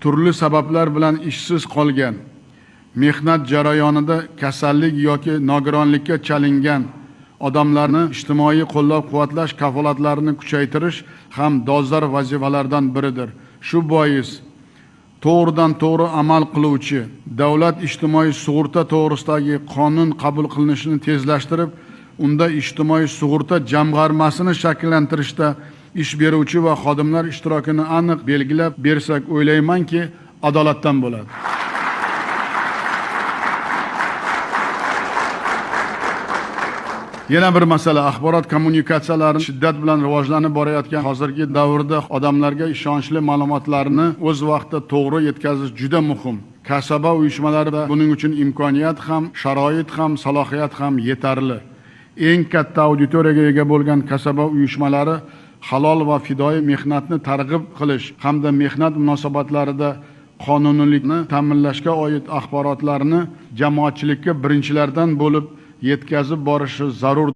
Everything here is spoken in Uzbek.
Turli sabablar bilan ishsiz qolgan, mehnat jarayonida kasallik yoki nogironlikka chalingan odamlarni ijtimoiy qo'llab-quvvatlash kafolatlarini kuchaytirish ham dolzarb vazifalardan biridir. Shu bois to'g'ridan to'g'ri amal qiluvchi davlat ijtimoiy sug'urta to'g'risidagi qonun qabul qilinishini tezlashtirib, unda ijtimoiy sug'urta jamg'armasini shakllantirishda ish beruvchi va xodimlar ishtirokini aniq belgilab bersak, o'ylaymanki, adolatdan bo'ladi. Yana bir masala, axborot kommunikatsiyalari shiddat bilan rivojlanib borayotgan hozirgi davrda odamlarga ishonchli ma'lumotlarni o'z vaqtida to'g'ri yetkazish juda muhim. Kasaba uyushmalarida buning uchun imkoniyat ham, sharoit ham, salohiyat ham yetarli. Eng katta auditoriyaga ega bo'lgan kasaba uyushmalari halol va fidoyi mehnatni targ'ib qilish hamda mehnat munosabatlarida qonuniylikni ta'minlashga oid axborotlarni jamoatchilikka birinchilardan bo'lib yetkazib borishi zarur.